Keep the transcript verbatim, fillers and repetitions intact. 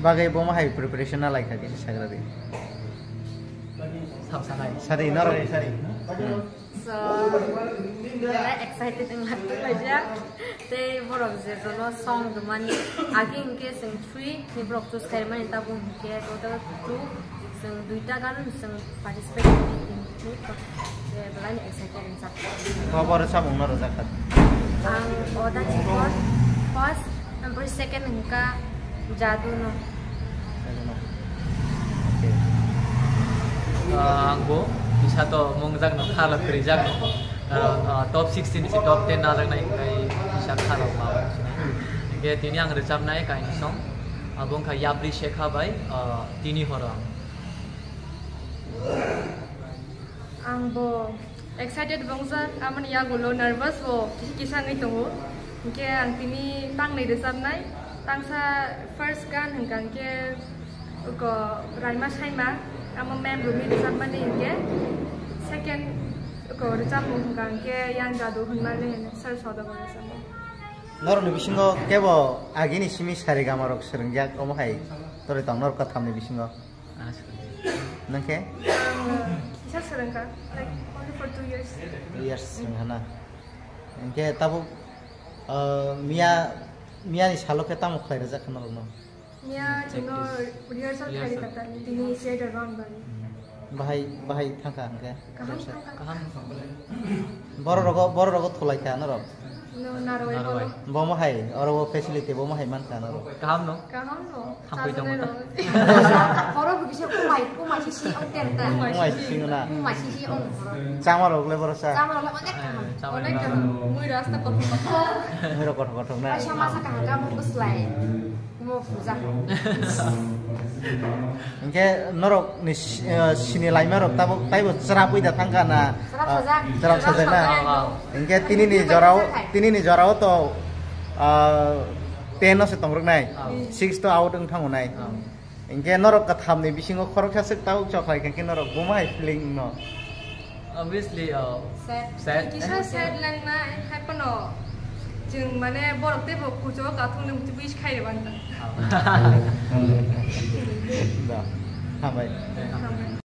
Bagwi bomo hai preparation na lai kha kisa sagra di. Sam sanai. Sari norok. Sari, sari. Hmm. So, very excited wng laijak. Tei borok je jono song rwmani agi hwnkhe chwng three ni borok choose khaimani, tabuk hwnkhe total two, chwng duita gan chwng participate khaimani, je belai ni excited wngjak. Bo borok samung no rwjak kha. Ang oda chikon first, ampore second hwnkha Jadu no. Ah, ang bo bisa to mungjak no, kha lo kwrwijak no. Karon, ah, top sixteen si top ten na jaknai, hwnkhe bisa kha lo ma. Hwnkhe tini ang rwchapnai kainwi song. Abo wngkha Yapri Shekha bai, ah, Tini Horo Ang. Ang bo excited bo wngjak, amoni yagulo nervous bo kisa kisa wngwi tongo. Hwnkhe ang tini tangnwi rwchapnai, tangsa first gan hwnkha hwnkhe uko Raima Saima, amo ma'am rwmwi rwchapmani hwnkhe second uko rwchapmung hwnkha hwnkhe Yang Jadu hwnmani hwnkhe sir Soda bo rwchapmung. Norokni bisingo kebo agini simi Saregama rok swrwngjak omo hai toroi tong norok kathamni bisingo? Aswk. Nang khe? Ang kisa swrwngkha, like, only for two years. Two years swrwngkha na? Hwnkhe tabuk, uh, miya, miyani salo khe tamo khlai rwjak kha norokno? Miya chwngno rehearsal khlai rwkha ta, tini theater round bai. Bahai, bahai thangkha hwnkhe? Kaham thangkha. Kaham. Borok rogo, borok rogo thulai kha norok? No, Narwai. Narwai. Bomo hai, oro bo facility bomo hai mankha norok. Kaham no? Kaham no. Thampui tongo ta. Horo bo kisa kumai, kumai si si ong ten ta. Kumai si si na. Kumai si si ong horo. Chama rok le borok sa. Chama rok le onek kaham. Eh, chama rok. Onek kaham. Mui rasta kothok kothok. Mui rok kothok kothok na. Kaisa masa kaham ka bo bwslai. Mo puja. Hwnkhe norok ni si-, eh, sini laima rok tabuk taibo chwrapwi da thangkha na? Chwrap sajak. Chwrap sajak na? Chwrap sajak. Hwnkhe tini ni jorao, tini ni jorao to, ah, ten no se tongrwknai. Ah. Six to out wng thango nai. Ah. Hwnkhe norok kathamni bisingo khoroksa swk tabuk chokhlai kha khe norok buma hai feeling no? Obviously, uh, sad. Sad. Kisa sad nangnai, hai phano chwng mane borok teibo kuchugo kathoknwi wish khai rwbani ta. Oh. Da, hambai. Hambai.